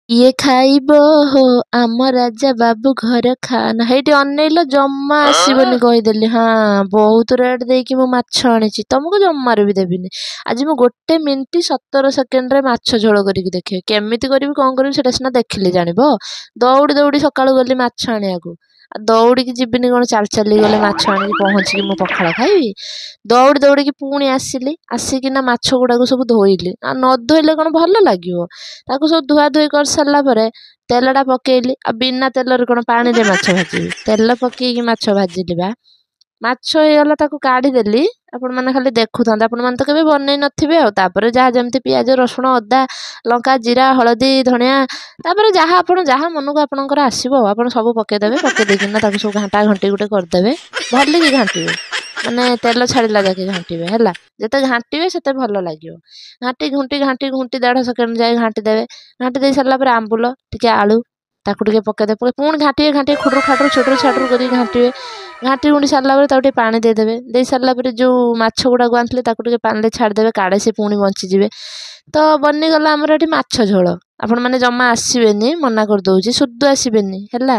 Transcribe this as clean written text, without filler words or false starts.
କିଏ ଖାଇବ ହୋ ଆମ ରାଜା ବାବୁ ଘର ଖାନା। ହେଇଠି ଅନେଇଲ, ଜମା ଆସିବନି କହିଦେଲି। ହଁ, ବହୁତ ରେଟ୍ ଦେଇକି ମୁଁ ମାଛ ଆଣିଛି, ତମକୁ ଜମାରୁ ବି ଦେବିନି। ଆଜି ମୁଁ 1 ମିନିଟ୍ 17 ସେକେଣ୍ଡରେ ମାଛ ଝୋଳ କରିକି ଦେଖେଇବି। କେମିତି କରିବି, କ'ଣ କରିବି, ସେଇଟା ସିନା ଦେଖିଲେ ଜାଣିବ। ଦୌଡ଼ି ଦୌଡ଼ି ସକାଳୁ ଗଲି ମାଛ ଆଣିବାକୁ। ଆଉ ଦୌଡ଼ିକି ଯିବିନି କ'ଣ, ଚାଲି ଚାଲି ଗଲେ ମାଛ ଆଣିକି ପହଞ୍ଚିକି ମୁଁ ପଖାଳ ଖାଇବି? ଦୌଡ଼ି ଦୌଡ଼ିକି ପୁଣି ଆସିଲି, ଆସିକିନା ମାଛ ଗୁଡ଼ାକୁ ସବୁ ଧୋଇଲି। ଆଉ ନ ଧୋଇଲେ କ'ଣ ଭଲ ଲାଗିବ? ତାକୁ ସବୁ ଧୁଆ ଧୋଇ କରିସାରିଲା ପରେ ତେଲଟା ପକେଇଲି। ଆଉ ବିନା ତେଲରେ କ'ଣ ପାଣିରେ ମାଛ ଭାଜିବି? ତେଲ ପକେଇକି ମାଛ ଭାଜିଲି ବା। ମାଛ ହେଇଗଲା, ତାକୁ କାଢ଼ିଦେଲି। ଆପଣମାନେ ଖାଲି ଦେଖୁଥାନ୍ତୁ, ଆପଣମାନେ ତ କେବେ ବନେଇ ନଥିବେ। ଆଉ ତାପରେ ଯାହା ଯେମିତି ପିଆଜ, ରସୁଣ, ଅଦା, ଲଙ୍କା, ଜିରା, ହଳଦୀ, ଧଣିଆ, ତାପରେ ଯାହା ଆପଣ ଯାହା ମନକୁ ଆପଣଙ୍କର ଆସିବ ଆପଣ ସବୁ ପକେଇଦେବେ। ପକେଇ ଦେଇକିନା ତାକୁ ସବୁ ଘାଣ୍ଟା ଘାଣ୍ଟି ଗୋଟେ କରିଦେବେ। ଭଲିକି ଘାଣ୍ଟିବେ, ମାନେ ତେଲ ଛାଡ଼ିଲା ଯାକେ ଘାଣ୍ଟିବେ। ହେଲା, ଯେତେ ଘାଣ୍ଟିବେ ସେତେ ଭଲ ଲାଗିବ। ଘାଣ୍ଟି ଘୁଣ୍ଟି ଘାଣ୍ଟି ଘୁଣ୍ଟି ଦେଢ଼ ସେକେଣ୍ଡ ଯାଏ ଘାଣ୍ଟି ଦେବେ। ଘାଣ୍ଟି ଦେଇ ସାରିଲା ପରେ ଆମ୍ବୁଲ ଟିକେ, ଆଳୁ ତାକୁ ଟିକେ ପକେଇଦେବେ। ପୁଣି ଘାଣ୍ଟିବେ, ଘାଣ୍ଟିବେ, ଖୁଡ଼ୁରୁ ଖାଡ଼ୁରୁ ଛୁଟୁରୁ ଛାଟୁରୁ କରିକି ଘାଣ୍ଟିବେ। ଘାଣ୍ଟି ଘୁଣ୍ଟି ସାରିଲା ପରେ ତାକୁ ଟିକେ ପାଣି ଦେଇଦେବେ। ଦେଇ ସାରିଲା ପରେ ଯେଉଁ ମାଛ ଗୁଡ଼ାକୁ ଆଣିଥିଲେ ତାକୁ ଟିକେ ପାଣିରେ ଛାଡ଼ିଦେବେ, କାଳେ ସେ ପୁଣି ବଞ୍ଚିଯିବେ। ତ ବନିଗଲା ଆମର ଏଠି ମାଛ ଝୋଳ। ଆପଣମାନେ ଜମା ଆସିବେନି, ମନା କରିଦେଉଛି, ସୁଦ୍ଦୁ ଆସିବେନି ହେଲା।